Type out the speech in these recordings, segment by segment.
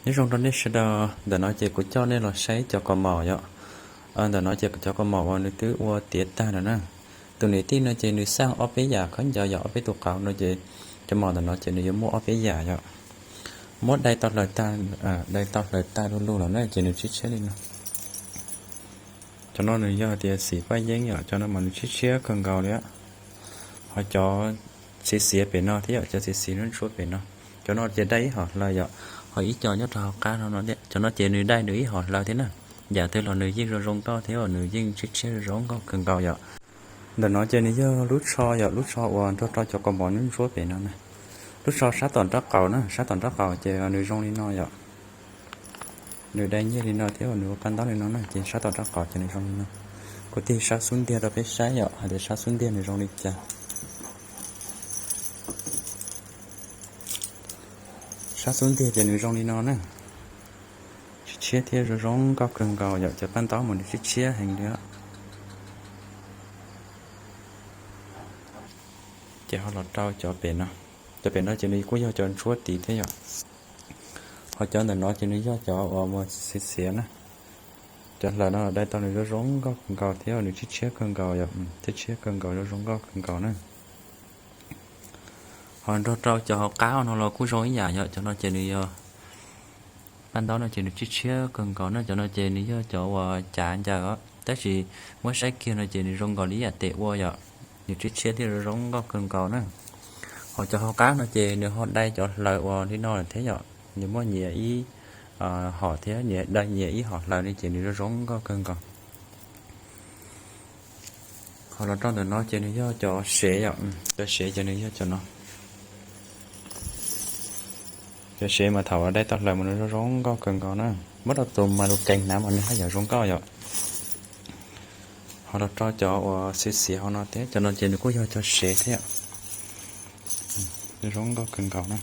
Nyob zoo rau nej sawv daws, ntawm no ces kuv coj nej los saib cov kaus mom yom. Ntawm no ces cov kaus mom uas nws twb ua tiav tag lawm na. Tus niam tij no ces nws xaj ob peb yam khaub ncaws yom, ob peb tus qauv no ces cov mom ntawm no ces nws yuav muaj ob peb yam yom. Muab dai tau hlaws tag, dai tau hlaws tag lug lug lawm na ces nws tshiab tshiab li no. Cov no nws yog tias xim paj yeeb yom, cov no mas nws tshiab tshiab kawg nkaus li. Ho cov xiav xiav pem no thiab yom, cov xiav xiav ntsuab ntsuab pem no, cov no ces dai ib hom hlaws yom. Ho ib co nyob rau hauv qab no, cov no ces nws dai nws ib hom hlaws thiab na. Yam twg los nws yeej zoo zoo nkauj thiab nws yeej tshiab tshiab zoo nkauj kawg nkaus yom. Ntawm no ces nws yog lub tsho yom, lub tsho uas nrog rau cov kaus mom ntsuab ntsuab pem no na. Lub tsho sab tom nraub qaum na, sab tom nraub qaum ces nws zoo li no yom. Nws dai nyiaj li no thiab nws ua paj ntaub li no na ces sab tom nraub qaum ces nws zoo li no. Kuv tig sab xub ntiag rau peb saib yom, hais tias sab xub ntiag nws zoo li cas. Sab xub ntiag ces nws zoo li no na. Tshiab tshiab thiab zoo zoo nkauj kawg nkaus yom, cov paj ntaub mas nws tshiab tshiab heev li. Ces ho los rau cov pem no, cov pem no ces nws kuj yog cov ntsuab tid thiab yom. Ho cov ntawm no ces nws yog cov uas xiav xiav na. Cov hlaws no dai tau nws zoo zoo nkauj kawg nkaus thiab nws tshiab tshiab kawg nkaus yom, tshiab tshiab kawg nkaus zoo zoo nkauj kawg nkaus na. Ho nrog rau cov hauv qab no los kuj zoo ib yam yom, cov no ces nws yog paj ntaub no ces nws tshiab tshiab kawg nkaus na, cov no ces nws yog cov uas cav ncaws os, tab sis muab saib kiag no ces nws zoo nkaus li ib yam tes ua yom, nws tshiab tshiab thiab zoo zoo nkauj kawg nkaus na. Ho cov hauv qab no ces nws ho dai cov hlaws uas li no lawm thiab yom, nws muaj nyias ib hom thiab, nyias dai nyias ib hom hlaws li ces nws zoo zoo nkauj kawg nkaus. Ho los rau ntawm no ces nws yog cov sev yom, cov sev ces nws yog cov no. Cov sev mas thaum dai tau hlaws mas nws zoo zoo nkauj kawg nkaus na. Muab rau tus mas lus kees hnav mas nws haj yam zoo nkauj yom. Ho los rau cov uas xiav xiav hauv no thiab, cov no ces nws kuj yog cov sev thiab, zoo nkauj kawg nkaus na.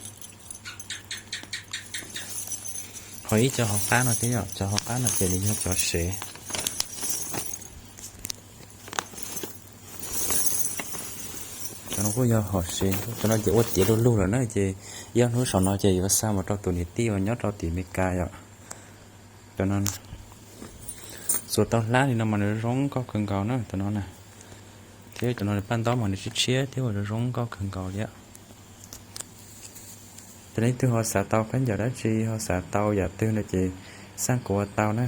Ho ib co hauv qab no thiab yom, cov hauv qab no ces nws yog cov sev. Cov no kuj yog hom sev, cov no ces ua tiav lug lug lawm na ces ib ob hnub saum no ces yuav xa mus rau tus niam tij uas nyob rau tim Amelikas yom. Cov no xuas tau hlab li no mas nws zoo nkauj kawg nkaus na, cov no na. Thiab cov no nws paj ntaub mas nws tshiab tshiab thiab ua zoo zoo nkauj kawg nkaus li. Ces leej twg ho xav tau khaub ncaws dab tsi, ho xav tau yam twg no ces xaj kuv ua tau na.